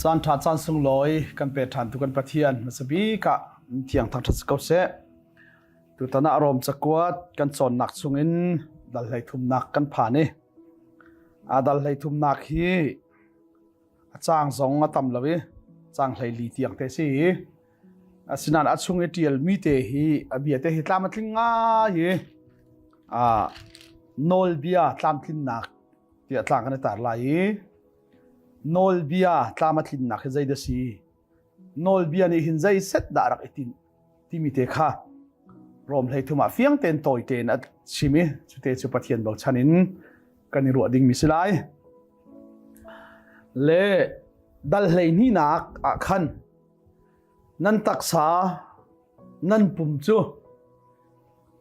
Caan ṭha caan sunglawi kan pe ṭhan tu kan Pathian hmasa bik ah thiang thangṭhat si ko seh. Tutan ah Rom cakuat kan cawnnak chungin dal hlei thumnak kan phan i a dal hlei thumnak hi a caang zong a tam lo i caang hlei li tiang te si i asinain a chung i ṭialmi te hi a bia te hi tlam a tling ngai i a nawlbia tlamtlinnak tiah tlang kan i tar lai i nawlbia tlam a tlinnak hi zei dah si nawlbia nih hin zei set dah rak i tinh timi te kha Rom hlei thum ah fiang tein tawi tein a chim i cute cu Pathian bochan in kan i ruah dingmi si lai. Le dal hlei hnihnak ah khan nan taksa nan pum cu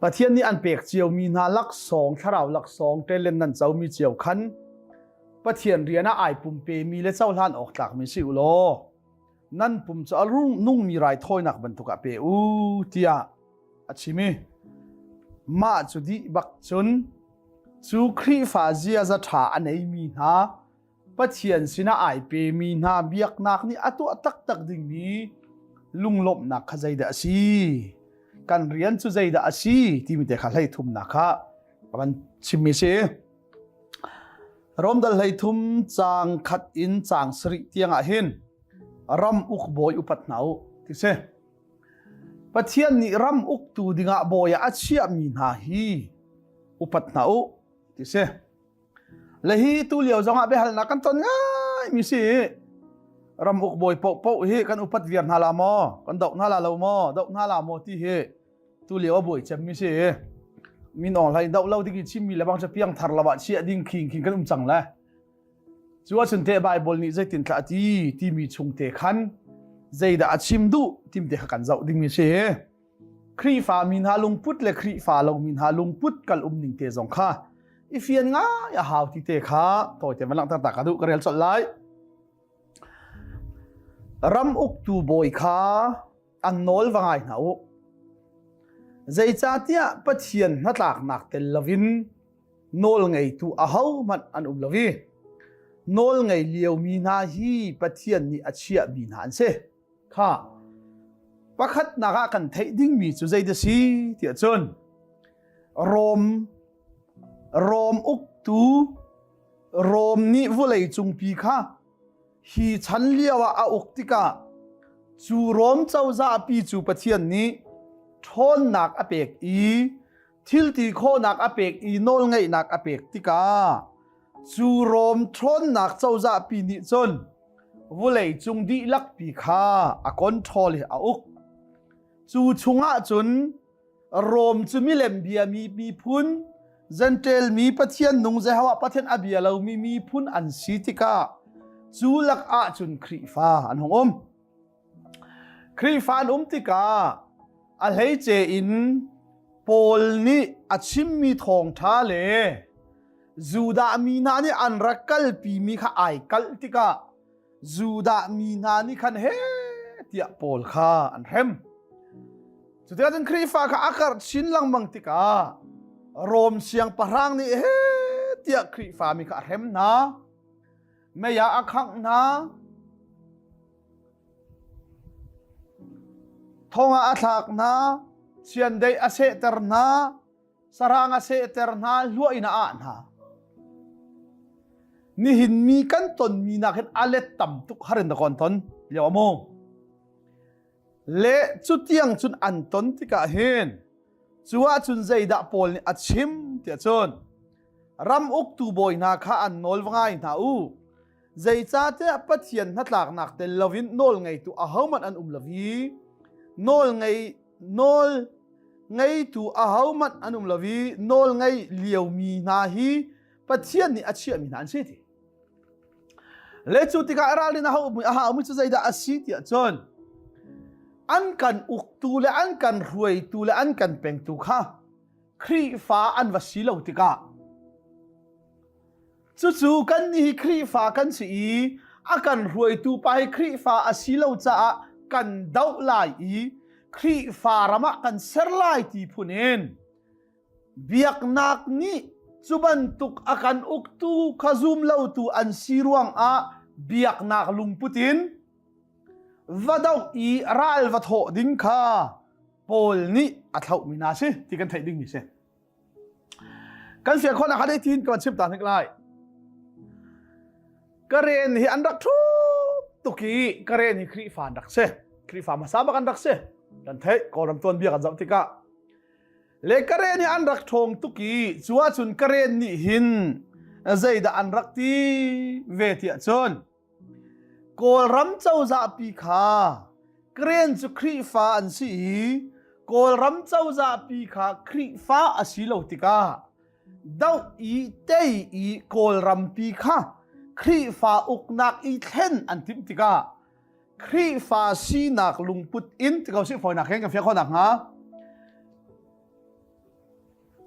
Pathian nih an pek ciomi hna laksawng thlarau laksawng talent nan comi cio khan Pathian rian ah ai pumpemi le cohlan awk tlakmi si u law nan pum cu a nungmi raithawinak bantuk ah pe u tiah a chim i mah cu dih bak cun cu Khrihfa ziaza ṭha a neimi hna Pathian sinah ai pemi hna biaknak nih a tuah taktak dingmi lunglawmhnak kha zeidah a si kan rian cu zeidah a si timi te kha hlei thumnak kha a van chimmi si. Rom dal 13 caang khat in caang sarih tiangah hin ram uk bawi upat hna u ti si. Pathian nih ram uktu dingah bawi ah a chiahmi hna hi upat hna u ti si. Le hi tu lio zongah biahalnak kan ton ngai mi si. Ram uk bawi paohpaoh hi kan upat viar hna la maw? Kan doh hna la lo maw? Doh hna la maw ti hi tu lio a buai cemmi si min aung hlaing doh lo ding i chimmi le bang cu piang thar lo ah chiah ding khing khing kan um cang le cu ahcun te Bible nih zeitin thlah ti timi chung te khan zeidah a chim duh tim te kha kan zoh dingmi si Khrihfa mi hna lungput le Khrihfa lo mi hna lungput kal um ning te zong kha i fian ngai a hau ti te kha tawite van langhter ta ka duh ka rel colh lai ram uktu bawi kha an nawl va ngai hna u. Zeicahtiah Pathian hnatlaknak tel loin nawl ngeitu ahohmanh an um lo i nawl ngei liomi hna hi Pathian nih a chiahmi hna an si. Kha pakhatnak ah kan theih dingmi cu zeidah si tiah cun Rom Rom uktu Rom nih vawlei cungpi kha Hi chan lio ah a uk tikah cu Rom cozahpi cu Pathian nih ṭhawnnak a pek i thilti khawhnak a pek i nawlngeihnak a pek tikah cu Rom ṭhawnnak cozahpi nih cun vulei cung dihlakpi kha a control i a uk. Cu chungah cun Rom cu milem biami miphun, Gentile mi Pathian nung Jehovah Pathian a bia lomi miphun an si tikah cu lak ahcun Khrihfa an hung um. Khrihfa an um tikah a hleice in Paul nih a chimmi thawngṭha le Judah mi hna nih an rak kalpimi kha ai kalh tikah Judah mi hna nih khan he tiah Paul kha an hrem. Cutikah cun Khrihfa kha a karh chin lengmang tikah Rom siangpahrang nih he tiah Khrihfa mi kha a hrem hna. Mei ah a khangh hna. Thong ah a thlak hna. Chiandeih a sehter hna. Sarang a sehter hna, hluah in a ah hna. Nihin mi kan tonmi nak hin a let tam tuk har in da kon ton lio amu. Le cutiang cun an ton tikah hin cu ahcun zeidah Paul nih a chim tiah cun ram uktu bawi hna kha an nawl va ngai hna u. Zeicahtiah Pathian hnatlaknak tel loin nawl ngeitu ahohmanh an um lo i nawl ngei nawl ngeitu ahohmanh an um lo i nawl ngei liomi hna hi Pathian nih a chiahmi hna an si ti. Le cu tikah ralrin a haumi a haumi cu zeidah a si tiah cun an kan uktu le an kan hruaitu le an kan pengtu kha Khrihfa an va si lo tikah cucu kan nih Khrihfa kan si i a kan hruaitu pa hi Khrihfa a si lo caah kan doh lai i Khrihfa ram ah kan ser lai ti phun in Biaknak nih cu bantuk a kan uktu kha zum lotu an si ruangah Biaknak lungput in va doh i ral va thawh ding kha Paul nih a thlauhmi hna si ti kan theih dingmi si. Kan fian khawhnak kha tin kan chim ta hnik lai. Karen hi an rak thu tuk i Karen hi Khrihfa an rak si. Khrihfa hmasa bak an rak si. Kan theih Kawlram tuanbia kan zoh tikah le Karen hi an rak ṭhawng tuk i cu ahcun Karen nih hin zeidah an rak ti ve tiah cun Kawlram cozah pi kha Karen cu Khrihfa an si i Kawlram cozah pi kha Khrihfa a si lo tikah doh i tei i Kawlram pi kha Khrihfa uknak i thlen an timh tikah Khrihfa sinak lungput in ti ko sih fawinak he kan fiah khawh nakhnga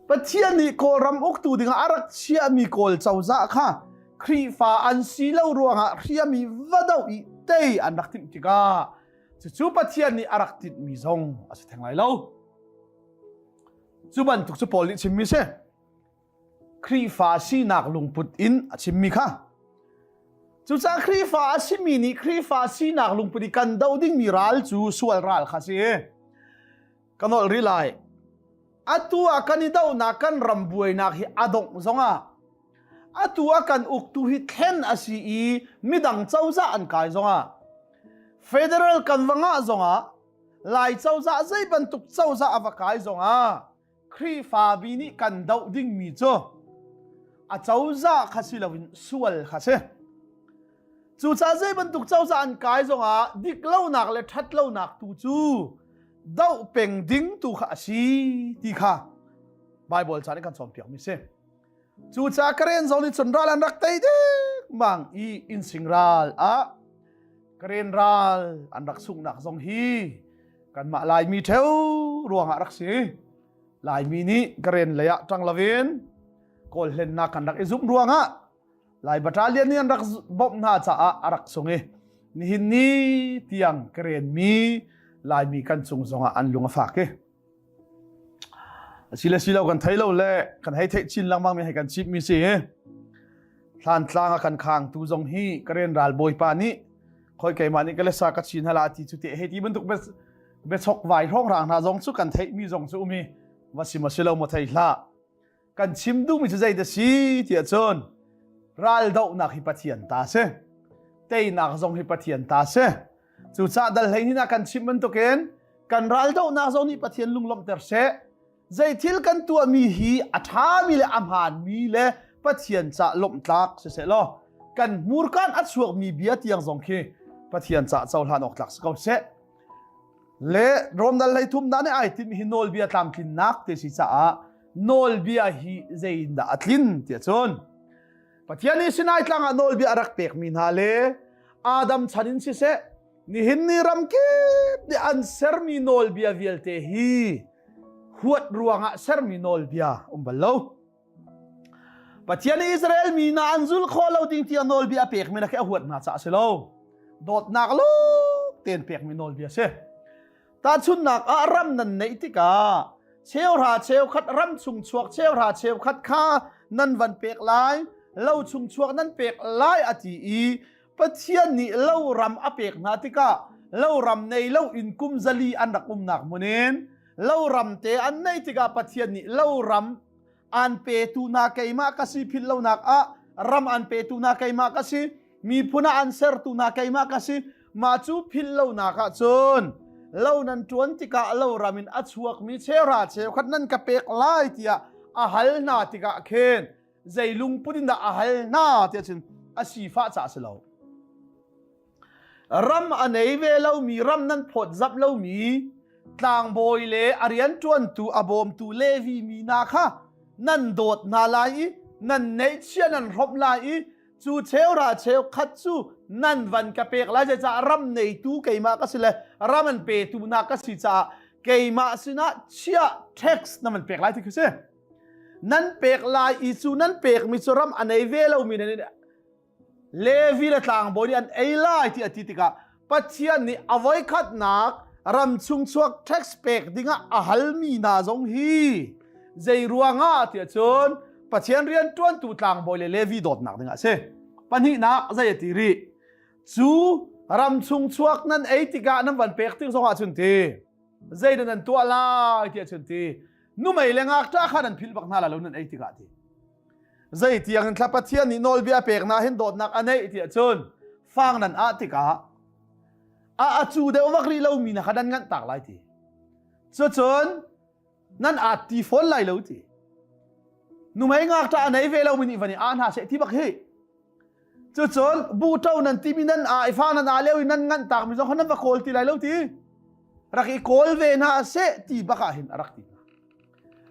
Pathian nih Kawlram uktu dingah a rak chiahmi Kawl cozah kha Khrihfa an si lo ruangah hriami va doh i tei an rak timh tikah cucu Pathian nih a rak tinhmi zong a si theng lai lo. Cu bantuk cu Paul nih chimmi si. Khrihfa sinak lungput in a chimmi kha. Cucaah Khrihfa a simi nih Khrihfa sinak lungput i kan doh dingmi ral cu sual ral kha si. Ka nolh rih lai. Atu ah kan i dohnak kan ram buainak hi a dongh zongah atu ah kan uktu hi thlen a si i midang cozah an kai zongah federal kan va ngah zongah Lai cozah zei bantuk cozah a va kai zongah Khrihfabi nih kan doh dingmi cu a cozah kha si loin sual kha si. Cucaah zei bantuk cozah an kai zongah diklonak le ṭhatlonak tu cu doh peng ding tu kha a si ti kha Baibal ca nih kan cawnpiakmi si. Cucaah Karen zong nih cun ral an rak tei dek mang i innsing ral ah Karen ral an rak sunghnak zong hi kanmah Laimi ṭheu ruangah rak si. Laimi nih Karen lei ah ṭang loin Kawl hlennak kan rak i zumh ruangah Lai battalion nih an rak bawmh hna caah a rak sung i nihin ni tiang Karen mi Laimi kan cung zongah an lung a fak i asile silo kan thei lo le kan hei theih chin lengmang mi hei kan chimh mi si Thlantlang a kan khang tu zong hi Karen ral bawipa nih khoi keimah nih ka le sa ka chin hala ti cu te hei ti bantuk biachok vai hrawng rang hna zong cu kan theih mi zong cu um i va si ma si lo ma thei hlah kan chim duhmi cu zei dah si tiah cun raldohnak hi Pathian ta si teinak zong hi Pathian ta si cucaah dal hlei nih kan chim bantukin kan raldohnak zong nih Pathian lunglawmhter seh zei thil kan tuahmi hi a ṭhami le a hmaanmi le Pathian cah lawmhtlak siseh law kan hmurkaan a chuakmi bia tiang zong khi Pathian cah cohlan awk tlak si ko seh Le Rom dal hlei thum dah nih ai tinh hi nawlbia tlamtlinnak ti si caah nawlbia hi zeiindah a tlin tiah cun Pathian nih Sinai tlang ah nawlbia a rak pekmi hna le Adam chan in siseh nihin ni ram kip nih an sermi nawlbia vialte hi huat ruangah sermi nawlbia um bal lo. Pathian nih Israel mi hna an zul khawh lo ding tiah nawlbia a pekmi na khi a huat hna caah a si lo. Dawtnak lawng tein pekmi nawlbia a si. Tahchunhnak ah ram nan neih tikah cheuhra cheukhat ram chung chuak cheuhra cheukhat kha nan van pek lai, lo chung chuak nan pek lai a ti i Pathian nih lo ram a pek hna tikah lo ram nei lo in kum zali an rak umnak hmun in lo ram te an neih tikah Pathian nih lo ram an petu na keimah ka si philh lonak ah ram an petu na keimah ka si miphun ah an sertu na keimah ka si mah cu philh lonak ah cun lo nan ṭuan tikah lo ram in a chuakmi cheuhra cheukhat nan ka pek lai tiah a hal hna tikah khin zei lungput in dah a hal hna tiah cun a sifah caah si lo Ram a nei ve lomi, ram nan phawtzamh lomi tlangbawi le a rianṭuantu a bawmtu Levi mi hna kha nan dawt hna lai i nan neihchia nan hrawmh lai i cu cheuhra cheukhat cu nan van ka pek lai zeicah ram neitu keimah ka si le ram an petu hna ka si caah keimah sinah chiah tax na van pek lai ti khi si nan pek lai i cu nan pekmi cu ram a nei ve lomi nan Levi le tlangbawi nih an ei lai ti a ti tikah Pathian nih a voikhatnak ram chung chuak tax pek dingah a halmi hna zong hi zei ruangah tiah cun Pathian rian ṭuantu tlangbawi le Levi dawtnak dingah a si. Pahnihnak zei a ti rih? Cu ram chung chuak nan ei tikah nan van pek tik zongah cun ti zeidah nan tuah lai tiah cun ti numei le ngakṭah kha nan philh bak hna lai lo nan ei tikah ti. Zei tiang in thla Pathian nih nawlbia pek na hin dawtnak a neih tiah cun fang nan ah tikah a a cu deuh vak rih lomi na kha nan nganh tak lai ti. Cucun nan aat ti fawn lai lo ti. Numei ngakṭah a nei ve lomi nih van i ah hna seh ti bak hi. Cucun buṭo nan timi nan a i fa nan a lio i nan nganh tak mi zong kha nan va kawl ti lai lo ti. Rak i kawl ve hna seh ti bak ah hin a rak ti hna.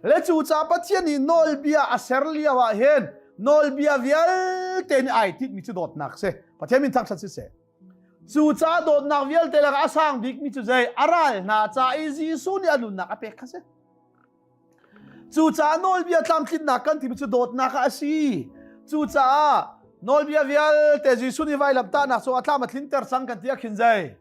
Le cu ca Pathian nih nawlbia a ser lio ah hin nawlbia vialte nih ai tinhmi cu dawtnak si. Pathian min thangṭhat siseh. Cu ca dawtnak vialte lakah a sang bikmi cu zei? A ral hna ca i Jesuh nih a nunnak a pek kha si. Cucaah nawlbia tlamtlinnak kan timi cu dawtnak ah a si. Cucaah nawlbia vialte Jesuh nih vailamtahnak cu a tlam a tlinter cang kan ti ah khin zei?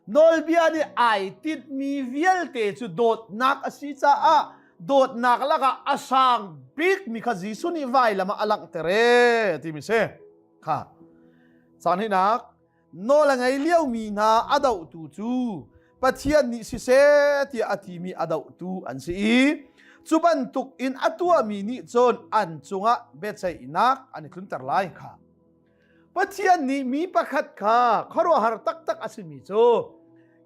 Nawlbia nih ai tinhmi vialte cu dawtnak a si caah dawtnak lakah a sang bikmi kha Jesuh nih vailam ah a langhter ee timi si. Kha. Caan hinak nawl a ngei liomi hna a dohtu cu Pathian nih siseh tiah a timi a dohtu an si i cu bantuk in a tuahmi nih cun an cungah biaceihnak an i tlunter lai kha. Pathian nih mi pakhat kha khuaruahhar taktak a simi cu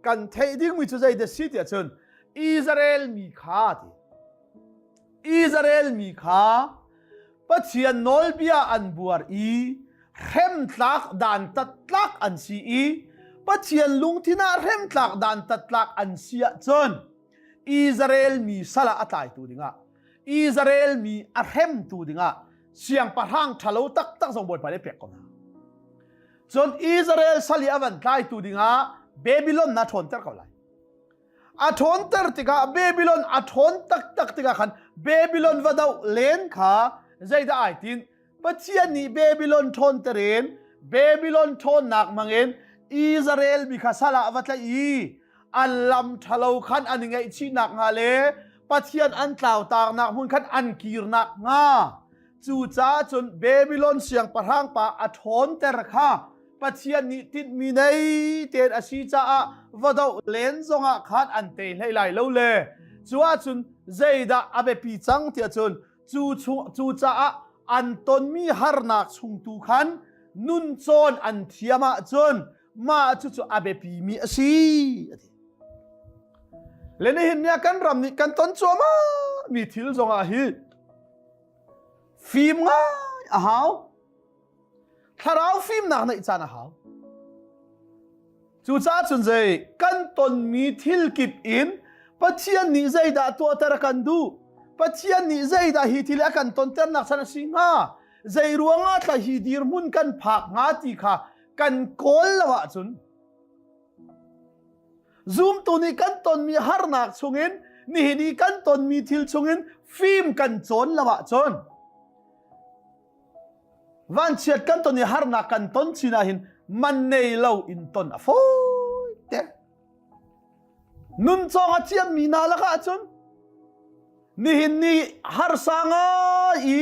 kan theih dingmi cu zeidah si tiah cun Israel mi kha ti. Israel mi kha Pathian nawlbia an buar i hremtlak dantat tlak an si i Pathian lungthin ah hremtlak dantat tlak an si ahcun Israel mi sal ah a tlaitu dingah Israel mi a hremtu dingah siangpahrang ṭhalo taktak zong Bawipa nih a pek ko hna. Cun Israel sal i a van tlaitu dingah Babylon na ṭhawnter ko lai. A ṭhawnter tikah Babylon a ṭhawn taktak tikah khan Babylon va doh len kha zeidah ai tin? Pathian nih Babylon ṭhawnter in Babylon ṭhawnnak hmangin Israel mi kha sal ah va tlaih i an lam ṭhalo khan an i ngaihchihnak hnga le Pathian an tlautaknak hmun khan an kirnak hnga cucaah cun Babylon siangpahrang pa a ṭhawnter kha Pathian nih tinhmi nei tein a si caah va doh len zongah khan an tei hlei lai lo le cu ahcun zeidah a biapi cang tiah cun cu chung cu caah an tonmi harnak chung tu khan nun cawn an thiam ahcun mah cucu a biapimi a si a ti. Le nihin ni ah kan ram nih kan ton cuahmah mi thil zongah hi fim ngai a hau. Thlarau fimnak neih caan a hau. Cucaah cun zei kan tonmi thil kip in Pathian nih zeidah tuahter a kan duh? Pathian nih zeidah hi thil a kan tonternak chan a si hnga? Zei ruangah thla hi dirhmun kan phak hnga ti kha kan kawl lo ahcun zumtu nih kan tonmi harnak chungin nihin i kan tonmi thil chungin fim kan cawn lo ahcun Vanchiat kan ton i harnak kan ton chin ah hin man nei lo in ton a fawi te. Nun cawng a thiammi hna lakah cun nihin ni harsa ngai i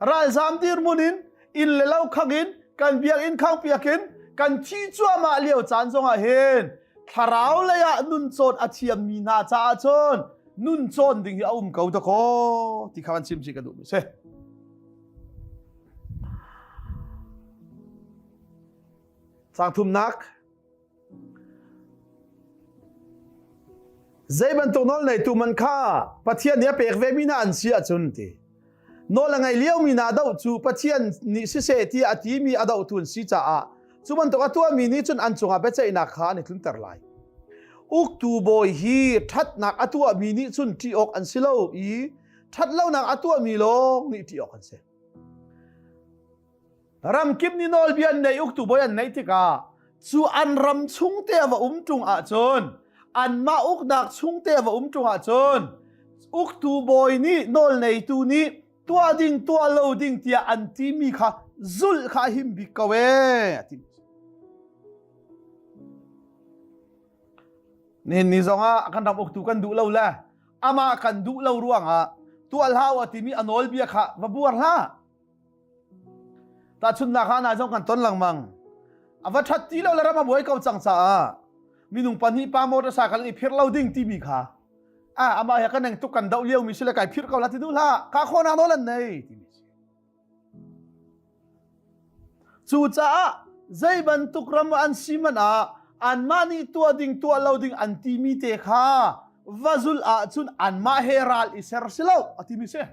ralzam dirhmun in inn le lo khang in kan biakinn khang piak in kan thi cuahmah lio caan zongah hin thlarau lei ah nun cawn a thiammi hna caah cun nun cawn ding hi a um ko dakaw ti kha kan chim si ka duh mi si. Caang thumnak Zei bantuk nawl neitu man kha Pathian nih a pek ve mi hna an si ahcun ti. Nawl a ngei liomi hna doh cu Pathian nih siseh tiah a timi a dohtu an si caah cu bantuk a tuahmi nih cun an cungah biaceihnak kha an i tlunter lai. Uktu bawi hi ṭhatnak a tuahmi nih cun ṭih awk an si lo i ṭhatlonak a tuahmi lawng nih ṭih awk an si. Ramkip nih nawlbia an neih uktu bawi an neih tikah cu an ram chung te a va um ṭung ahcun anmah uknak chung te a va um ṭung ahcun uktu bawi nih nawlneitu nih tuah ding tuah lo ding tiah an timi kha zulh kha a him bik ko ee a ti. Nihin ni zongah kan ram uktu kan duh lo le amah kan duh lo ruangah tuah hlah a timi a nawlbia kha va buar hlah. Tahchunhnak ah nai zong kan ton lengmang. A va ṭhat ti lo le ram a buai ko cang caah minung pahnih pa motorcycle i phir lo ding timi kha ah amah he kan eng tuk kan doh lio mi si le kai phir ko la ti duh hlah ka khawnak nawl an nei timi si. Cucaah zei bantuk ram an si hmanh ah anmah nih tuah ding tuah lo ding an timi te kha va zulh ahcun anmah he ral i ser si lo a timi si.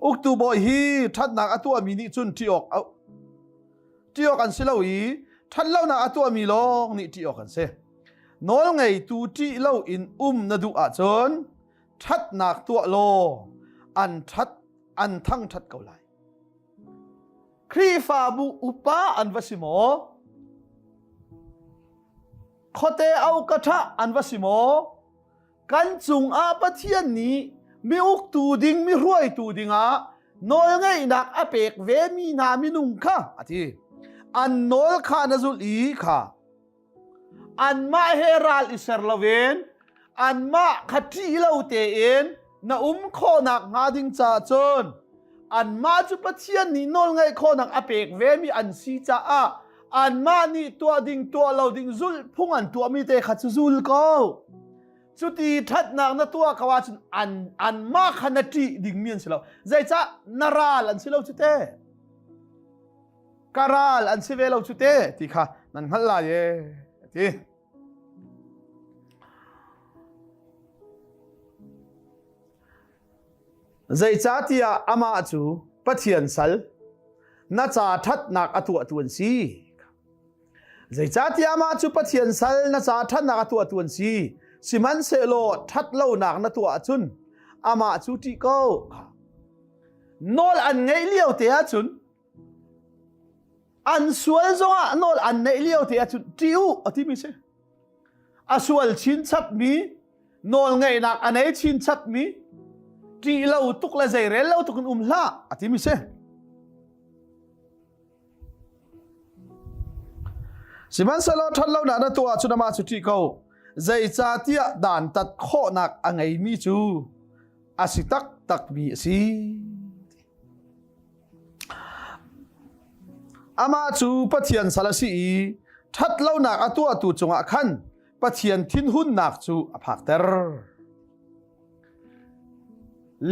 Uktu bawi hi ṭhatnak a tuahmi nih cun ṭih awk ṭih awk an si lo i ṭhatlonak a tuahmi lawng nih ṭih awk an si. Nawlngeitu ṭih lo in um na duh ahcun ṭhatnak tuah law an ṭhat an thangṭhat ko lai. Khrihfabu upa an va si maw? Khuate au ka ṭha an va si maw? Kan cungah Pathian nih mi uktu ding mi hruaitu dingah nawlngeihnak a pek ve mi hna minung kha a ti. An nawl kha na zulh i kha anmah he ral i ser loin anmah kha ṭih lo tein na um khawhnak hnga ding caah cun anmah cu Pathian nih nawlngeih khawhnak a pek vemi an si caah anmah nih tuah ding tuah lo ding zulh phung an tuahmi te kha cu zul ko. Cuti ṭhatnak na tuah ko ahcun an anmah kha na ṭih dingmi an si lo. Zeicah na ral an si lo cu te. Ka ral an si ve lo cu te ti kha nan hngalh lai e ti. Zeicahtiah amah cu Pathian sal na ca ṭhatnak a tuahtu an si. Zeicahtiah amah cu Pathian sal na ca ṭhatnak a tuahtu an si. Sihmanhsehlaw ṭhat lonak na tuah ahcun amah cu ṭih ko. Nawl an ngeih lio te ahcun an sual zongah nawl an neih lio te ahcun ṭih u a timi si. A sual chinchapmi nawlngeihnak a nei chinchapmi ṭih lo tuk le zeirel lo tuk in um hlah a timi si. Sihmanhsehlaw ṭhatlonak na tuah ahcun amah cu ṭih ko. Zeicahtiah dantat khawhnak a ngeimi cu a si taktakmi a si. Amah cu Pathian sal a si i ṭhatlonak a tuahtu cungah khan Pathian thinhunnak cu a phakter.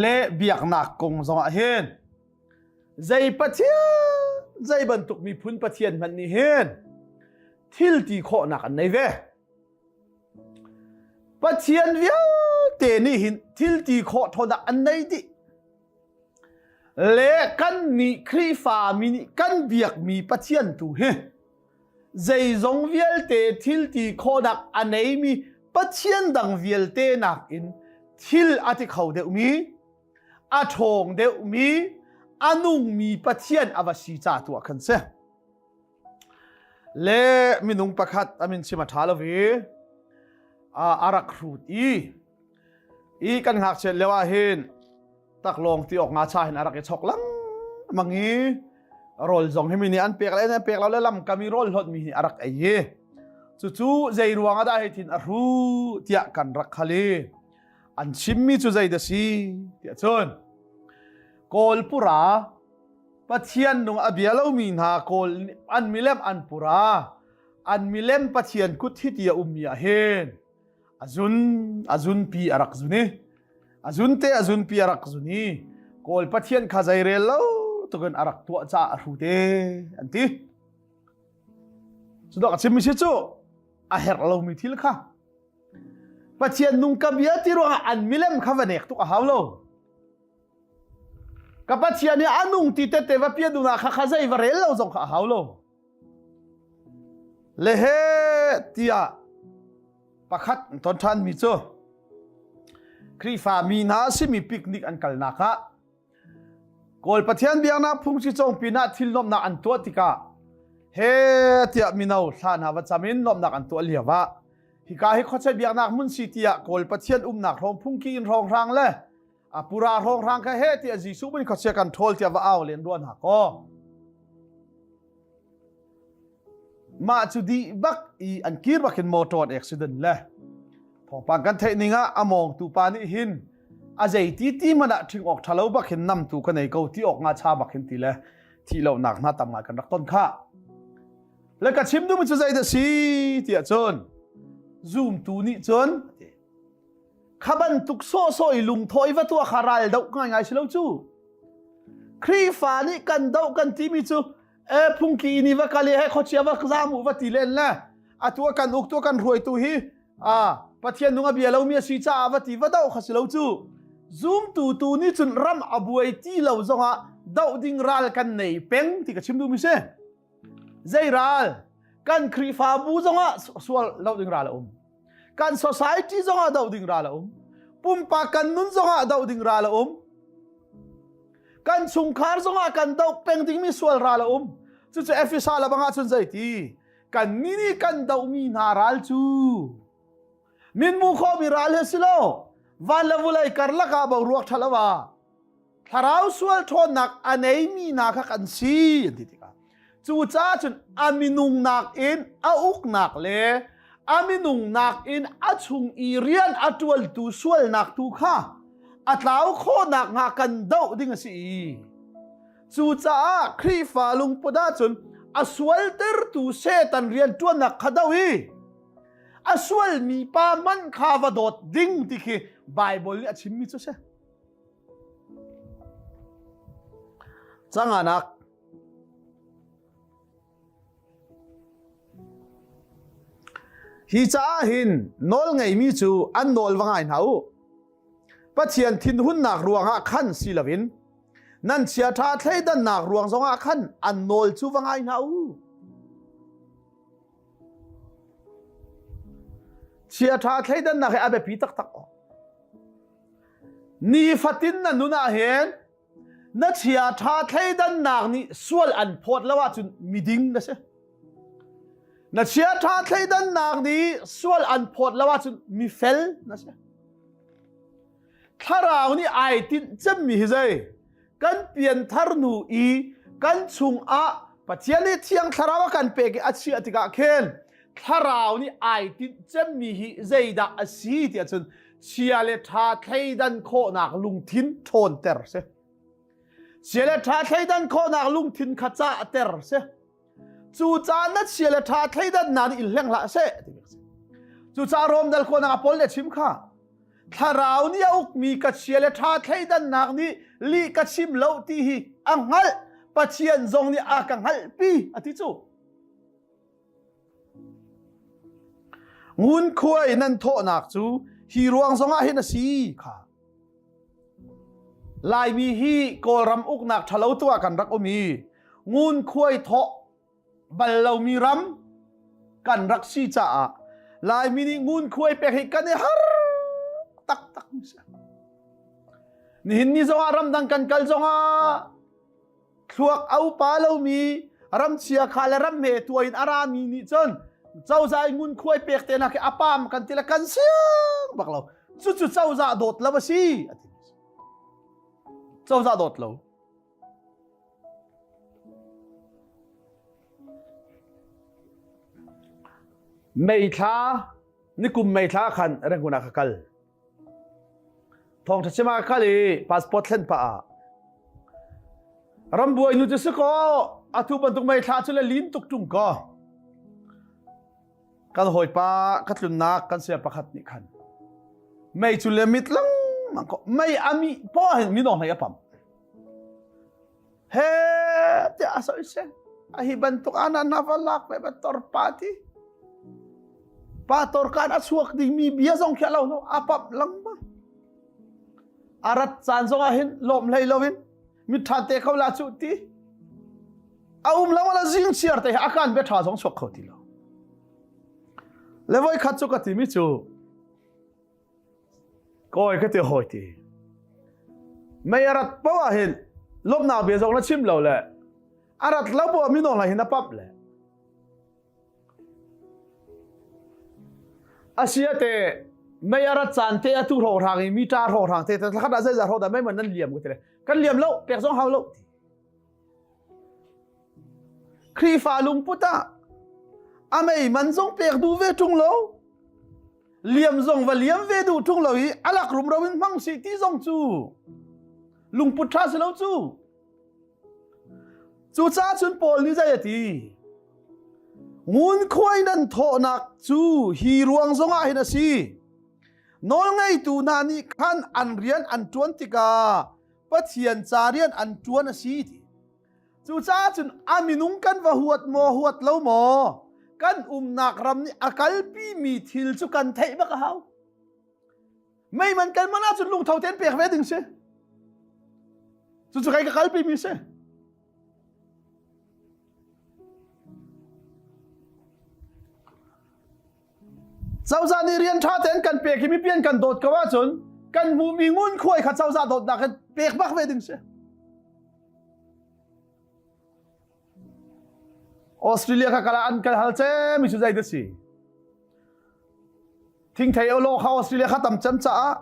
Le biaknak kong zongah hin zei Pathian zei bantuk miphun Pathian hmanh nih hin thil ti khawhnak an nei ve. Pathian vialte nih hin thil ti khawh ṭhawnnak an nei dih. Le kan nih Khrihfa mi nih kan biakmi Pathian tu hi zeizong vialte thil ti khawhnak a neimi Pathian dang vialte nakin thil a ti kho deuhmi a ṭhawng deuhmi a nungmi Pathian a va si ca tu ah khan si. Le minung pakhat a min chim a ṭha lo i a rak hrut i i kan ngakchiat lio ah hin taklawng ti awk nga cha hin a rak i chok lengmang i rawl zong hi mi nih an pek le an pek lo le lam kam i rawl hlot mi hi a rak ei i cucu zei ruang ah dah hei thin a hru tiah kan rak khal i an chimmi cu zei dah si tiah cun Kawl pura Pathian nung a bia lomi hna Kawl an milem an pura an milem Pathian kut hi ti a ummi ah hin a zun a zunpi a rak zun i a zun te a zunpi a rak zun i Kawl Pathian kha zeirel lo tukin a rak tuah caah a hru te an ti. Cu dok a chimmi si cu a herh lomi thil kha Pathian nung ka bia ti ruangah an milem kha va nek tuk a hau lo. Ka Pathian hi a nung ti tete va pian duna kha kha zei va rel lo zong kha a hau lo. Le he tiah pakhat ton ṭhan mi cu Khrihfa mi hna simi picnic an kalnak ah Kawl Pathian biaknak phungsi cawng pinah thil nuamhnak an tuah tikah he tiah mino thla hna va cam in nuamhnak an tuah lio ah hika hi khuachia biaknak hmun si tiah Kawl Pathian umnak hrawng phungki in hrawnghrang le a pura hrawnghrang kha he tiah Jesuh min khuachia kan ṭhawl tiah va au len ruan ha kaw Mah cu dih bak i an kir bak hin motor an accident le thawngpang kan theih ning ah a mawngtu pa nih hin A zei ti ti hmanh ah ṭhing awk ṭha lo bak hin namtu ka nei ko ti awk nga cha bak hin ti le thih lonak hna tam ngai kan rak ton kha. Le ka chim duhmi cu zei dah si tiah cun zumtu nih cun kha bantuk sawhsawh i lungthawh i va tuah kha ral doh ngaingai si lo cu. Khrihfa nih kan doh kan timi cu e phungki ni va kal i he khuachia va zam u va ti len le atu kan uktu kan hruaitu hi a Pathian nung a bia lomi a si caah va ti va doh kha si lo cu. Zumtu tu nih cun ram a buai ti lo zongah doh ding ral kan nei peng ti ka chim duhmi si. Zei ral? Kan Khrihfabu zongah sual lo ding ral a um. Kan society zongah doh ding ral a um. Pumpak kan nun zongah doh ding ral a um. Kan chungkhar zongah kan doh peng dingmi sual ral a um. Cucu Efesa labang ah cun zeiti? Kan ni nih kan dohmi hna ral cu minmu khawhmi ral he si lo. Van le vulei karlak ah boruak ṭha lo ah thlarau sual ṭhawnnak a neimi hna kha kan si an ti tikah cucaah cun a minung nakin a uknak le a minung nakin a chung i rian a ṭuantu sualnak tu kha a tlau khawhnak hnga kan doh ding a si i cucaah Khrihfa lungput ahcun a sualtertu Satan rian ṭuannak kha doh i a sualmi pa man kha va dawt ding ti khi Baibal nih a chimmi cu si. Canganak Hi caah hin nawl ngeimi cu an nawl va ngai hna u. Pathian thinhunnak ruangah khan si loin nan chiaṭha thleidannak ruang zongah khan an nawl cu va ngai hna u. Chiaṭha thleidannak hi a biapi taktak. Nifatin na nun ah hin na chiaṭha thleidannak nih sual an phawt lo ahcun miding na si. Na chiaṭha thleidannak nih sual an phawt lo ahcun mifel na si. Thlarau nih ai tinh cemmi hi zei? Kan pianthar hnu i kan chungah Pathian nih Thiang Thlarau a kan pek i a chiah tikah khin Thlarau nih ai tinh cemmi hi zeidah a si tiah cun chia le ṭha thleidan khawhnak lungthin ṭhawnter si. Chia le ṭha thleidan khawhnak lungthin kha cahter si. Cucaah na chia le ṭha thleidannak nih in hleng hlah seh ti si. Cucaah Rom dal khawhnak ah Paul nih a chim kha. Thlarau nih a ukmi ka chia le ṭha thleidannak nih lih ka chim lo ti hi a hngalh. Pathian zong nih a ka hngalhpi a ti cu. Ngunkhuai nan thawhnak cu hi ruang zongah hin a si kha. Laimi hi Kawlram uknak ṭhalo tu ah kan rak um i ngunkhuai thawh bal lomi ram kan rak si caah Laimi nih ngunkhuai pek hi kan i har taktak mi si. Nihin ni zongah ramdang kan kal zongah thluak a upa lomi ramchia kha le ram hme tua in a rami nih cun cozah i ngunkhuai pek te nak hi a pam kan ti le kan siang bak lo cucu cozah dawt lo a si a ti cozah dawt lo Meithla nikum meithla khan Rangoon ah ka kal Thawngṭha chim ah kal i passport thlen pah ah rambuai nu cu si kaw atu bantuk meithla cu le lin tuk ṭung kaw kan hawipa ka tlunnak kan sia pakhat nih khan mei cu le mit lengmang ko mei a mih poah hin minawng hlei a pam he tiah a soisel a hi bantuk ana na va lak ve ba tor pa ti pa tor kan a chuak ding mi bia zong khi lo no a pap lengmang a rat caan zong ah hin lawm hlei lo in mi tha te kho la chu ti a um lo la zing chiar te a kan be tha zong chuak kho ti lo le voi khat chu ka ti mi chu Kawi ka ti hawi ti. Mei a rat poah ah hin lawmhnak bia zong na chim lo le a rat lo poah minung lai hin a pap le. Asia te mei a rat caan te atu hrawng i mita hrawng te thlakhat ah zeizah hrawng dah mei man nan liam ka ti le kan liam lo pek zong hau lo ti. Khrihfa lungput ah a mei man zong pek duh ve ṭung lo. Liam zong va liam ve duh ṭung lo i a lak rumro in hmang sih ti zong cu lungput ṭha si lo cu. Cucaah cun Paul nih zei a ti? Ngunkhuai nan thawhnak cu hi ruang zongah hin a si. Nawlngeitu hna nih khan an rian an ṭuan tikah Pathian ca rian an ṭuan a si ti. Cucaah cun a minung kan va huat maw huat lo maw kan umnak ram nih a kalpi mi thil cu kan theih bak a hau. Mei man kan man ahcun lungtho tein pek ve ding si. Cucu kai ka kalpi mi si. Cozah nih rian ṭha tein kan pek i mipi an kan dawt ko ahcun kan hmuhmi ngunkhuai kha cozah dawtnak in pek bak ve ding si. Australia kha kala an kan hal cem mi cu zei dah si? Thingthei lo kha Australia kha tam cem caah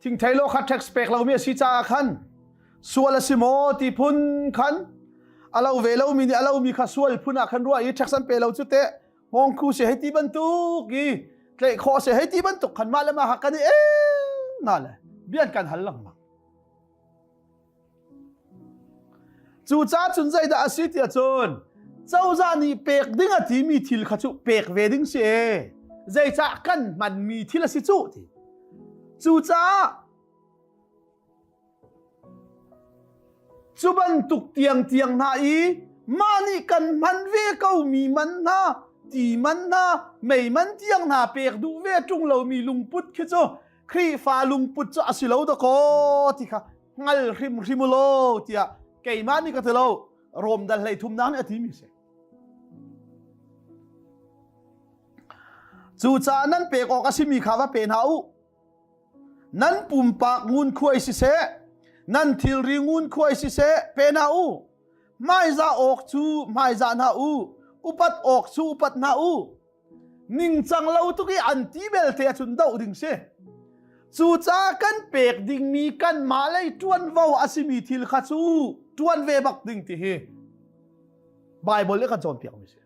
thingthei lo kha tax pek lomi a si caah khan sual a si maw ti phun khan a lo ve lomi nih a lomi kha sual phun ah khan ruah i tax an pe lo cu teh hngawngkhu si hei ti bantuk i tlaih khawh si hei ti bantuk khan mah le mah kan i na le bian kan hal lengmang Cucaah cun zeidah a si tiah cun cozah nih pek ding a timi thil kha cu pek ve ding si e. Zeicah kan hmanmi thil a si cu ti. Cucaah cu bantuk tiangtiang hna i mah nih kan hman ve komi man hna ti man hna mei man tiang hna pek duh ve ṭung lomi lungput khi cu Khrihfa lungput cu a si lo dakaw ti kha hngal hrimhrim u law tiah keimah nih ka ti lo Rom dal hlei thumnak nih a timi si. Cucaah nan pek awk a simi kha va pe hna u. Nan pumpak ngunkhuai siseh, nan thilri ngunkhuai siseh pe hna u. Hmaizah awk cu hmaizah hna u, upat awk cu upat hna u. Ningcang lo tuk i an ti belte ahcun doh ding si. Cucaah kan pek dingmi kanmah lei ṭuanvo a simi thil kha cu ṭuan ve bak ding ti hi Baibal nih kan cawnpiakmi si.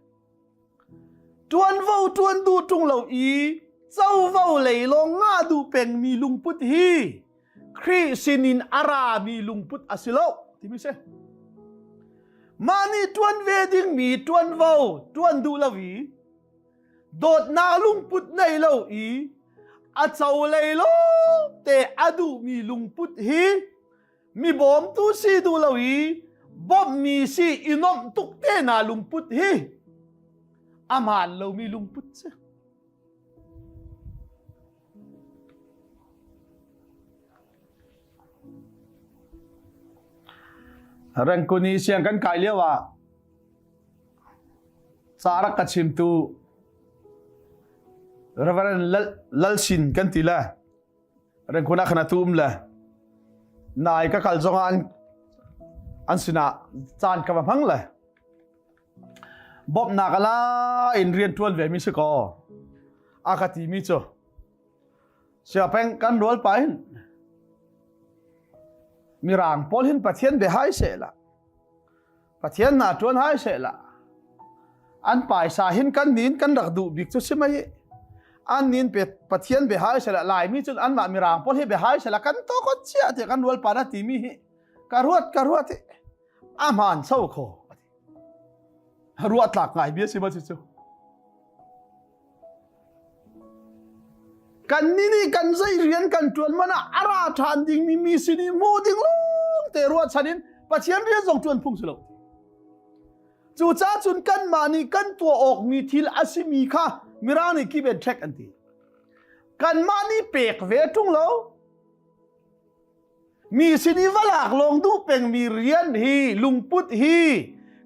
Ṭuanvo ṭuan duh ṭung lo i covo lei lawng ngah duh pengmi lungput hi Khrih sinin a rami lungput a si lo timi si. Mah nih ṭuan ve dingmi ṭuanvo ṭuan duh lo i dawtnak lungput nei lo i a co lei lawngte a duhmi lungput hi mi bawmtu si duh lo i bawmhmi si i nuamh tuk te na lungput hi a hmaan lomi lungput si. Rengkun i siang kan kai lio ah ca rak ka chimtu Reverend Lal, Lalsin kan ti le Rengkun ah khan atu um le nai ka kal zong ah an, an sinah caan ka va hmang le Bawmhnak a la in rian ṭuan ve mi si kaw a ka ti mi cu siapeng kan rual pa hin mirang pawl hin Pathian bia hai seh la Pathian na ṭuan hai seh la an paisa hin kan nin kan rak duh bik cu si mai an nin pe Pathian bia hai seh la Laimi cun anmah mirang pawl hi bia hai seh la kan to ko chia ti kan rual pa na ti mi hi ka ruat ka ruat a hmaan cho kho Ruah tlak ngai bia si ma cu. Kan ni nih kan zei rian kan ṭuan man ah a ra ṭhan dingmi mi sin i hmu ding lawng te ruahchan in Pathian rian zong ṭuan phung si lo. Cucaah cun kanmah nih kan tuah awkmi thil a simi kha Mirang nih keep and track an ti. Kanmah nih pek ve ṭung lo. Mi sin i va lak lawng duh pengmi rian hi lungput hi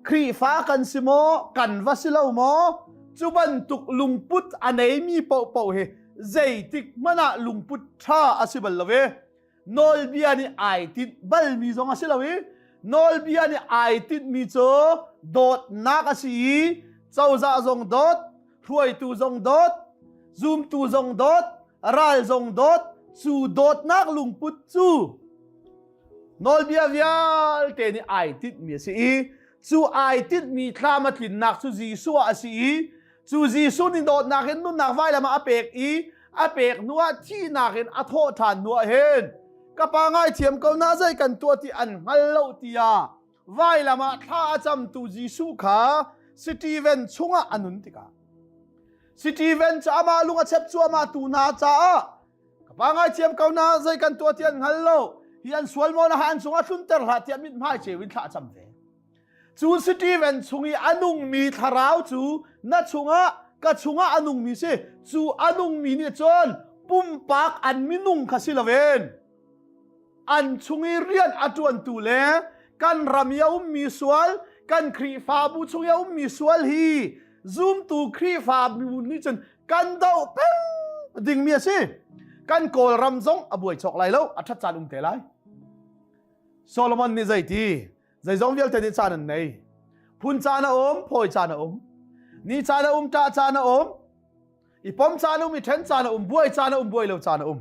Khrihfa kan si maw kan va si lo maw cu bantuk lungput a neimi paohpaoh hi zeitik hmanh ah lungput ṭha a si bal lo e nawlbia nih ai tinh balmi zong a si lo i nawlbia nih ai tinhmi cu dawtnak a si i cozah zong dawt hruaitu zong dawt zumtu zong dawt ral zong dawt cu dawtnak lungput cu nawlbia vialte nih ai tinhmi a si i cu ai tinhmi thlam a tlinnak cu Jesuh ah a si i cu Jesuh nih dawtnak in nunnak vailam ah a pek i A pek hnuah thihnak in a thawh ṭhan hnuah hin ka pa ngaithiam ko na zei kan tuah ti an hngal lo tiah vailam ah thla a camtu Jesuh kha Stephen chungah a nun tikah Stephen cu amah lung a chep cuahmah tu hna caah ka pa ngaithiam ko na zei kan tuah ti an hngal lo hi an sual maw na ha an cungah tlunter hlah tiah mithmai ceu in thla a cam ve. Cu Stephen chung i a nungmi thlarau cu na chungah ka chungah a nungmi si. Cu a nungmi nih cun pumpak an minung kha si loin an chung i rian a ṭuantu le kan ram i a ummi sual, kan Khrihfabu chung i a ummi sual hi zumtu Khrihfabu nih cun kan doh peng dingmi a si. Kan Kawlram zong a buai cawk lai lo, a ṭhat caan um te lai. Solomon nih zeiti? Zeizong vialte nih caan an nei. Phun caan a um, phawi caan a um. Ni caan a um, ṭah caan a um. I pom caan a um, i ṭhen caan a um, buai caan a um, buai lo caan a um.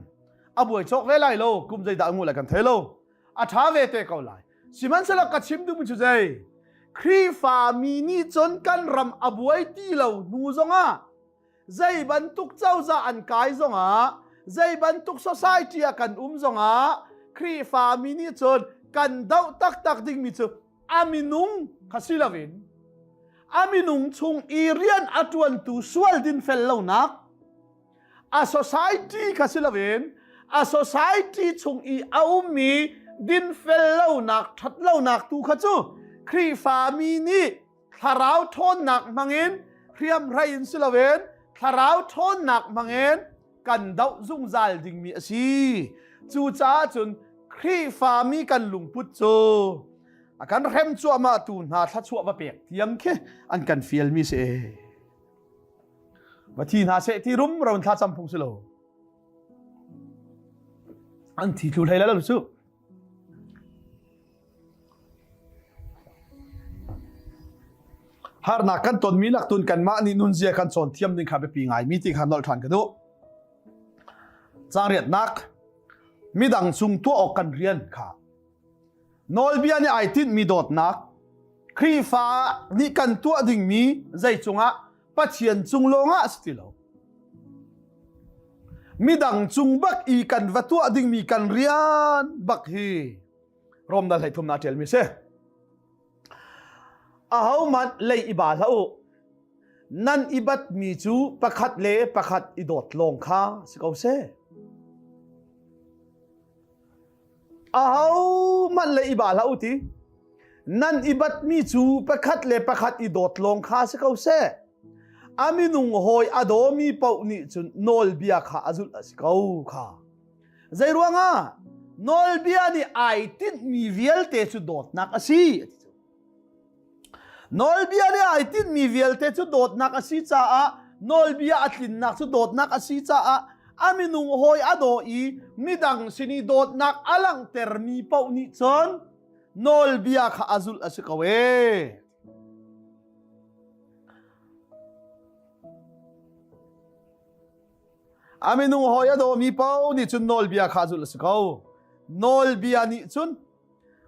A buai cawk ve lai lo, kum zeidah a ngu lai kan thei lo. A ṭha ve te ko lai. Sihmanhsehlaw ka chim duhmi cu zei? Khrihfa mi nih cun kan ram a buai ti lo hnu zongah zei bantuk cozah an kai zongah zei bantuk society ah kan um zongah Khrihfa mi nih cun kan doh taktak dingmi cu a minung kha si loin a minung chung i rian a ṭuantu sual dinfel lonak a society kha si loin a society chung i a ummi dinfel lonak ṭhat lonak tu kha cu Khrihfa mi nih thlarau ṭhawnnak hmangin hriamhrei in si loin thlarau ṭhawnnak hmangin kan doh zungzal dingmi a si. Cucaah cun Khrihfami kan lungput cu a kan hrem cuahmah tu hna thluachuah va pek tiang khi an kan fialmi si. Va thi hna seh ti rum ro thla cam phung si lo. An thi thlu hlei la lo cu. Harnak kan tonmi lak tun kanmah nih nunzia kan cawn thiam ding kha biapi ngaimi ti kha nolh ṭhan ka duh. Caang riatnak midang cung tuah awk kan rian kha nawlbia nih ai tinhmi dawtnak Khrihfa nih kan tuah dingmi zei cungah Pathian cung lawngah a si ti lo. Midang cung bak i kan va tuah dingmi kan rian bak hi Rom dal 13 na ṭialmi si. Ahohmanh lei i ba hlah u. Nan i batmi cu pakhat le pakhat i dawt lawng kha si ko seh. Ahohmanh le i ba hlah u ti. Nan i batmi cu pakhat le pakhat i dawt lawng kha si ko seh. A minung hawi a dawmi paoh nih cun nawlbia kha a zulh a si ko kha. Zei ruangah? Nawlbia nih ai tinhmi vialte cu dawtnak a si. Nawlbia nih ai tinhmi vialte cu dawtnak a si caah nawlbia a tlinnak cu dawtnak a si caah a minung hawi a daw i midang sin i dawtnak a langhtermi paoh nih cun nawlbia kha a zulh a si ko ee. A minung hawi a dawmi paoh nih cun nawlbia kha a zulh a si ko. Nawlbia nih cun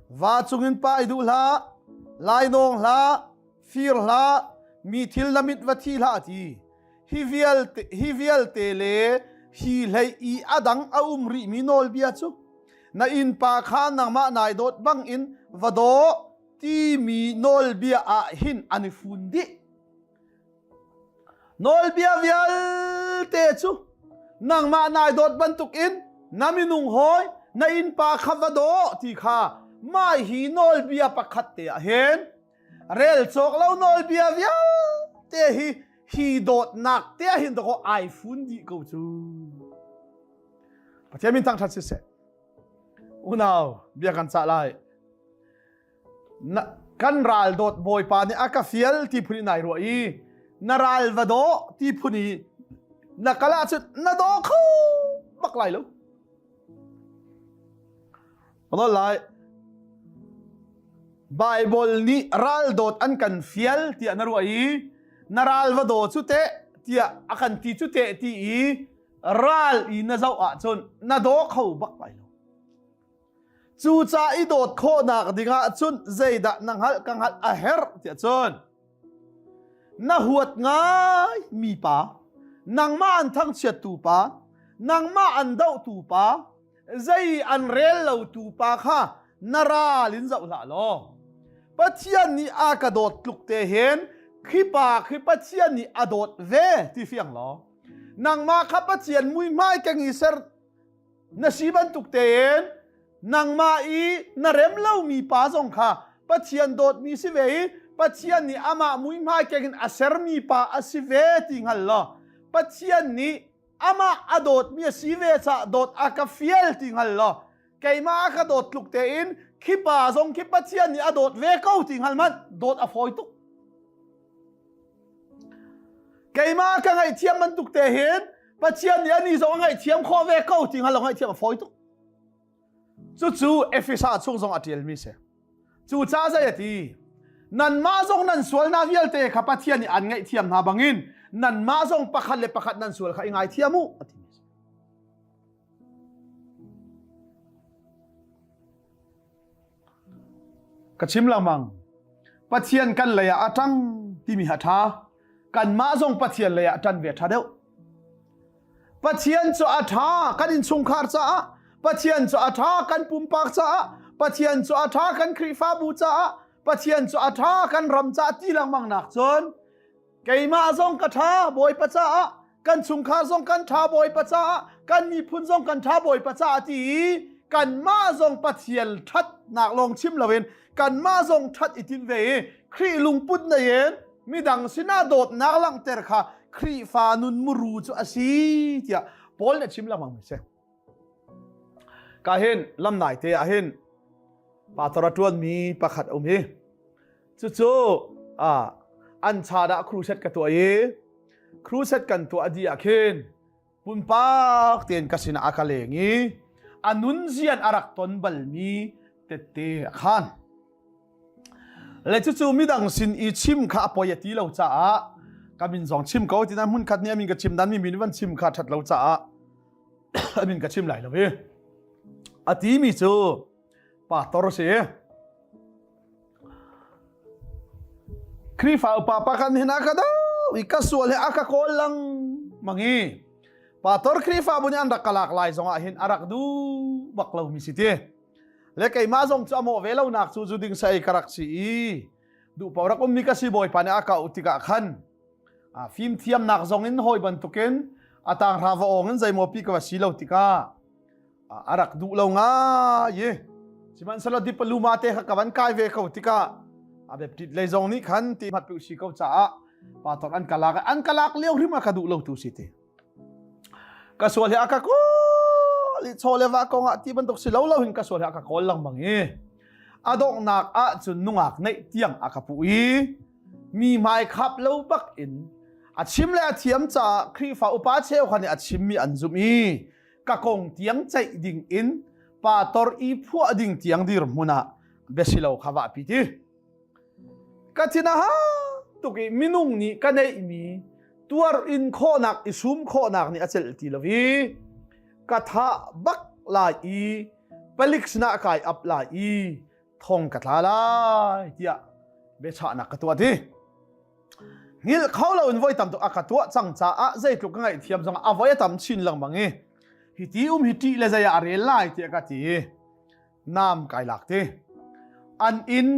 Va cungin pa i duh hlah, lainawng hlah, fir hlah, mi thil na mit va thi hlah ti. Hi vialte, hi vialte le hi hlei i a dang a um rihmi nawlbia cu na innpa kha nangmah nai dawt bangin va daw timi nawlbia ah hin an i fun dih. Nawlbia vialte cu nangmah nai dawt bantukin na minung hawi na innpa kha va daw ti kha mah hi nawlbia pakhat te ah hin rel cawk lo nawlbia vialte hi hi dawtnak te ah hin dawkaw ai fun dih ko cu. Pathian min thangṭhat siseh. Unau bia kan cah lai. Na, kan ral dawt bawipa nih a ka fial ti phun in ai ruah i na ral va daw ti phun i na kal ahcun na daw kho bak lai lo. Ano lai Bible nih ral dawt an kan fial tiah na ruah i na ral va daw cu teh tiah a kan ti cu teh ti i ral i na zoh ahcun na daw kho bak lai lo. Cucaah i dawt khawhnak dingah cun zeidah na hngalh ka hngalh a herh tiah cun na huat ngai mi pa nangmah an thangchiattu pa. Nangmah an dohtu pa, zei an rel lo tu pa kha na ral in zoh hlah law. Pathian nih a ka dawt tluk te hin khi pa khi Pathian nih a dawt ve ti fiang law. Nangmah kha Pathian muihmai keng i ser na si bantuk tein nangmah i na rem lomi pa zong kha Pathian dawtmi si ve i Pathian nih amah muihmai keng in a sermi pa a si ve ti hngal law Pathian nih amah a dawtmi a si ve caah dawt a ka fial ti hngal law keimah a ka dawt tluk tein khi pa zong khi Pathian nih a dawt ve ko ti hngal hmanh dawt a fawi tuk. Keimah ka ngaihthiam bantuk te hin Pathian nih ani zong a ngaihthiam khawh ve ko ti hngal lo ngaihthiam a fawi tuk. Cucu Efesa chung zong a ṭialmi si. Cu ca zei a ti? Nanmah zong nan sualnak vialte kha Pathian nih an ngaihthiam hna bangin nanmah zong pakhat le pakhat nan sual kha i ngaithiam u a ti. Ka chim lengmang. Pathian kan lei ah a ṭang timi ha ṭha. Kanmah zong Pathian lei ah ṭan ve ṭha deuh. Pathian cu a ṭha kan innchungkhar caah, Pathian cu a ṭha kan pumpak caah, Pathian cu a ṭha kan Khrihfabu caah, Pathian cu a ṭha kan ram caah ti lengmang nak cun keimah zong ka ṭha Bawipa caah kan chungkhar zong kan ṭha Bawipa caah kan miphun zong kan ṭha Bawipa caah ti i kanmah zong Pathian ṭhatnak lawng chim loin kanmah zong ṭhat i tim ve i Khrih lungput nei in midang sinah dawtnak langhter kha Khrihfa nun muru cu a si tiah Paul nih a chim lengmang mi si. Ka hin lamnai te ah hin pastor a ṭuanmi pakhat a um hi Cucu an cha dah crusade ka tuah i crusade kan tuah dih ah khin pumpak tein ka sinah a ka leng i a nunzian a rak ton balmi tette a khan. Le cucu midang sin i chim kha a poi a ti lo caah ka min zong chim ko ti nan hmun khat nih a min ka chim dan mi min van chim kha that lo caah a min ka chim lai lo i a ti mi cu pastor si Khrihfa upa pakhat nih a ka do i ka sual he a ka kawl lengmang i pastor Khrihfabu nih an rak ka lak lai zongah hin a rak duh bak lomi si ti. Le keimah zong cu a mawh ve lonak cu zu ding sai ka rak si i duh paoh rak ummi ka si bawipa nih a ka auh tikah khan fimthiamnak zong in hawi bantukin a tanghra va awng in zeimaw pi ka va si lo tikah a rak duh lo ngai i sihmanhsehlaw diploma te kha ka van kai ve ko tikah a baptist lei zong nih khan ti hmat si ko caah pastor an ka lak an ka lak lio hrim a ka duh lo tu si ti ka sual hi a ka kawl i chaw le va kong ah ti bantuk si lo lo hin ka sual hi a ka kawl lengmang i a donghnak ah cun nungak neih tiang a ka puh i mi hmai khap lo bak in a chim le a thiam caah Khrihfa upa cheu kha nih a chimmi an zumh i ka kong tiang ceih ding in pastor i phuah ding tiang dirhmun ah biasilo kha va pi ti ka thin a ha tuk i minung nih ka neihmi tuar in khawhnak i sum khawhnak nih a celh ti lo i ka thah bak lai i palik sinah kai ap lai i thong ka tla lai tiah biachahnak ka tuah ti Hngilh kho loin voi tam tuk a ka tuah cang caah zeitluk ka ngaihthiam zong a voi a tam chin lengmang i hi ti um hi ṭih le zei ah a rel lai tiah ka ti i nam kai lak ti. An inn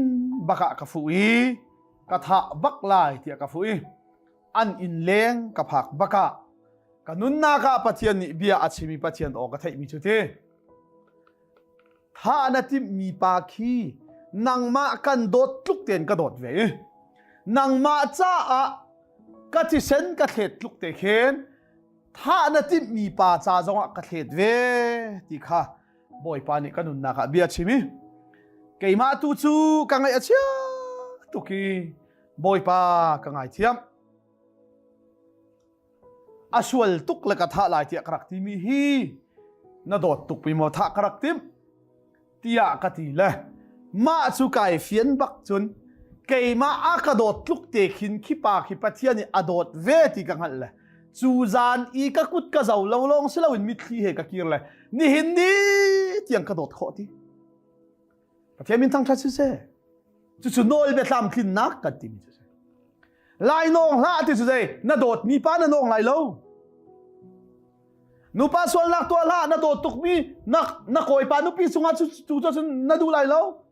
bak ah ka fuh i ka thah bak lai tiah ka fuh i an inn leng ka phak bak ah ka nunnak ah Pathian nih bia a chim i Pathian aw ka theihmi cu ti. Thah na timhmi pa khi nangmah kan dawt tluk tein ka dawt ve i nangmah caah ka thisen ka thlet tluk te khin thah na timhmi pa ca zongah ka thlet ve ti kha Bawipa nih ka nunnak ah bia chim i keimah tu cu ka ngaih a chia tuk i Bawipa ka ngaithiam. A sual tuk le ka thah lai tiah ka rak timi hi na dawt tuk pi maw thah ka rak timh tiah ka ti le mah cu kai fian bak cun keimah a ka dawt tluk te khin khi pa khi Pathian nih a dawt ve ti ka hngalh le cu zan i ka kut ka zo lo lawng si loin mitthli he ka kir le nihin ni tiang ka dawt khawh ti Pathian min thangṭhat siseh. Cucu nawl biatlam tlinnak kan timi cu si. Lai nawng hlah ti cu zei na dawtmi pa na nawng lai lo. Nupa sualnak tuah hlah na dawt tukmi na na kawipa nupi cungah cu cu cun na duh lai lo.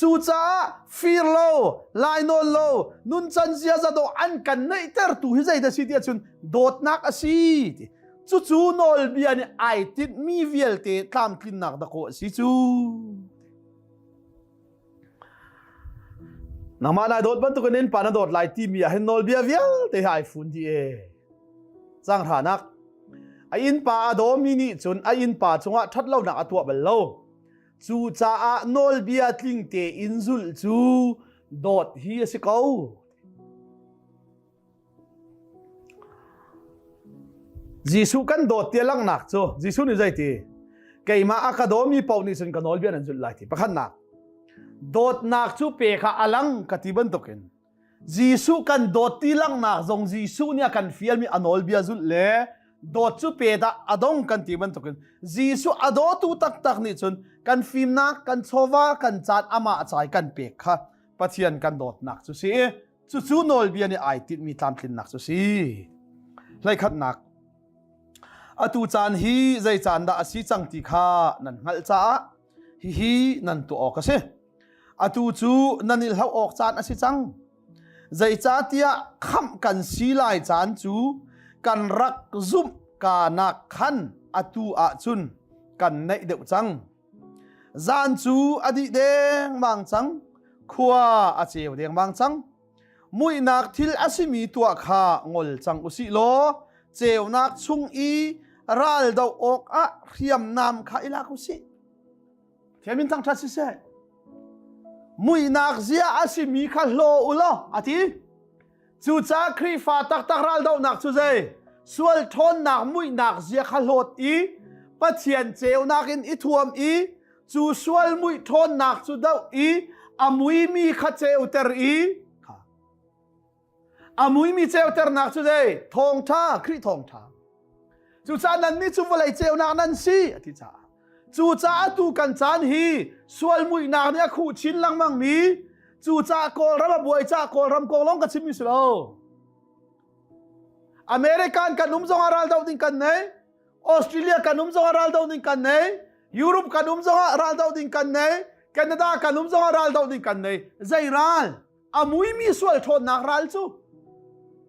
Cucaah fir lo, lainawn lo, nuncan ziaza dawh an kan neihtertu hi zeidah si ti ahcun dawtnak a si ti. Cucu nawlbia nih ai tinhmi vialte tlamtlinnak dakaw a si cu. Nangmah nai dawt bantukin in pa na dawt lai timi ah hin nawlbia vialte hi ai fun dih e. Canghranak a innpa a dawmi nih cun a innpa cungah ṭhatlonak a tuah bal lo. Cucaah nawlbia tling tein zulh cu dawt hi a si ko. Jesuh kan dawt ti a langhnak cu Jesuh nih zeiti keimah a ka dawmi paoh nih cun ka nawlbia nan zulh lai ti pakhatnak dawtnak cu pe kha a lang ka ti bantukin Jesuh kan dawt ti langhnak zong Jesuh nih a kan fialmi a nawlbia zulh le dawt cu pe dah a dong kan ti bantukin Jesuh a dawtu taktak nih cun kan fimnak kan chawva kan caan amah cai kan pek kha Pathian kan dawtnak cu si Cucu nawlbia nih ai tinhmi tlamtlinnak cu si. Hleikhatnak. Atu caan hi zei caan dah a si cang ti kha nan hngalh caah hihi nan tuah awk a si. Atu cu nan i hlauh awk caan a si cang. Zeicahtiah khamh kan si lai caan cu kan rak zumh kanak khan atu ahcun kan naih deuh cang. Zan cu a dih dengmang cang, khua a ceu dengmang cang. Muihnak thil a simi tuah kha ngol cang usih law ceunak chung i ral doh awkah hriamnam kha i lak usih. Thiamin thangṭhat siseh. Muihnak zia a simi kha hlaw u law a ti. Cucaah Khrihfa taktak raldohnak cu zei? Sual ṭhawnnak muihnak zia kha hlawt i Pathian ceunak in i thuam i cu sual muih ṭhawnnak cu doh i a muimi kha ceuter i a muimi ceuternak cu zei? Thawngṭha, Khrih thawngṭha. Cucaah nannih cu vawlei ceunak nan si a ti caah. Cucaah tu kan caan hi sual muihnak nih a khuh chin lengmang mi cucaah Kawlram a buai caah Kawlram kong lawng ka chimmi si lo. American kan um zongah ral doh ding kan nei. Australia kan um zongah ral doh ding kan nei. Europe kan um zongah ral doh ding kan nei. Canada kan um zongah ral doh ding kan nei. Zei ral? A muimi sual ṭhawnnak ral cu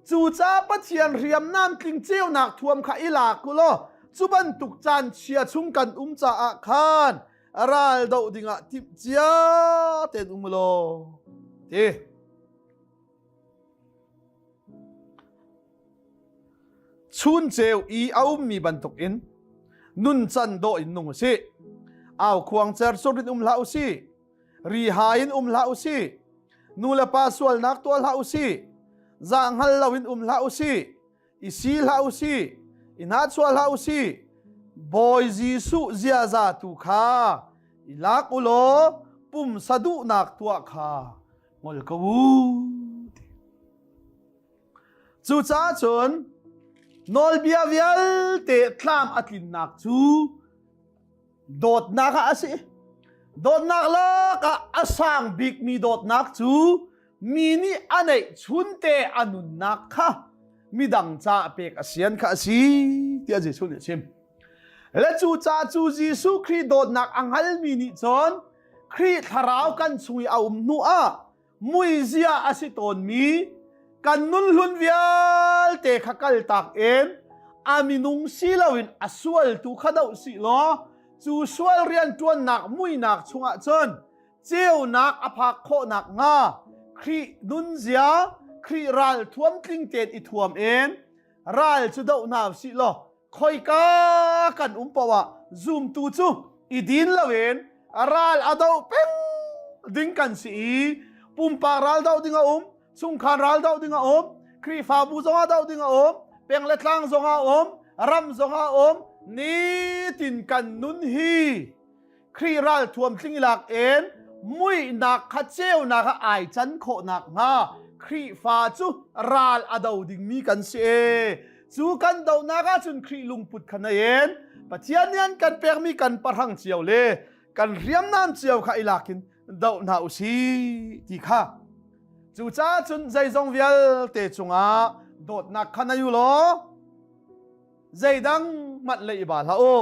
cucaah Pathian hriamnam tling ceunak thuam kha i lak u law cu bantuk caan chia chung kan um caah khan ral doh dingah timh cia tein um law ti chun ceu i a ummi bantukin nuncan dawh in nung u sih au khuang cer sur in um hlah u sih riha in um hlah u sih nu le pa sualnak tuah hlah u sih zah hngal lo in um hlah u sih i si hlah u sih i nahchuah hlah u sih Bawi Jesuh ziaza tu kha i lak u law pumsa duhnak tuah kha ngol ko u. Cucaah cun nawlbia vialte tlam a tlinnak cu Dawtnak ah a si. Dawtnak lakah a sang bikmi dawtnak cu mi nih a neih chunte a nunnak kha midang caah pek a sian kha a si tiah Jesuh nih a chim. Le cu ca cu Jesuh Khrih dawtnak a hngalmi nih cun Khrih thlarau kan chung i a um hnu ah muizia a si tawnmi kan nunhlun vialte kha kaltak in a minung si loin a sualtu kha doh sih law cu sual rianṭuannak muinak chungah cun ceunak a phak khawhnak hnga Khrih nunzia Khrih ral thuam tling tein i thuam in ral cu doh hna usih law khoika kan um paoh ah zumtu cu i din loin ral a doh peng ding kan si i pumpak ral doh ding a um chungkhar ral doh ding a um Khrihfabu zong ah doh ding a um peng le tlang zong ah um ram zong ah um nitin kan nun hi Khrih ral thuam tling lak in muihnak kha ceunak ah ai can khawh nakhnga Khrihfa cu ral a do dingmi kan si e. Cu kan donak ahcun Khrih lungput kha nei in Pathian nih an kan pekmi kan pahrang cio le kan hriamnam cio kha i lak in doh hna u si ti kha. Cucaah cun zeizong vialte cungah dawtnak kha nei u law. Zeidang hmanh le i ba hlah u.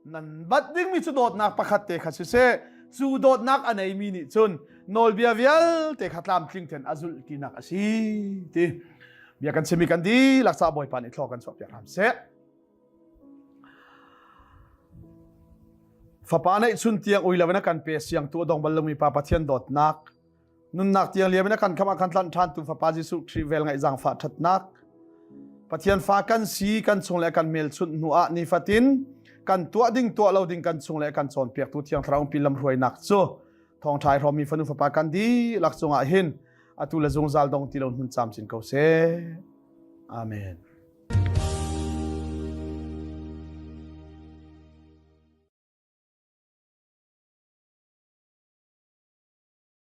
Nan bat dingmi cu dawtnak pakhat te kha siseh, cu dawtnak a neimi nih cun nawlbia vialte kha tlamtling ten a zulh tinak a si ti. Bia kan chimi kan dihlak ca Bawipa nih thlaw kan chuahpiak hram seh. Fapa neih chun tiang ui lo in a kan pe siang tu a dong bal lomi pa Pathian dawtnak nunnak tiang liam in a kan khamh a kan tlanh ṭhan tu Fapa Jesuh Khrih vel ngaih zaangfah ṭhatnak Pathian fa kan si kan chung le kan hmelchunh hnu ah nifatin kan tuah ding tuah lo ding kan chung le kan cawnpiaktu Thiang Thlarau umpi lamhruainak cu thawngṭha i hrawmmi fanu fapa kan dihlak cungah hin atu le zungzal dong ti lo hmun camcin ko seh. Amen.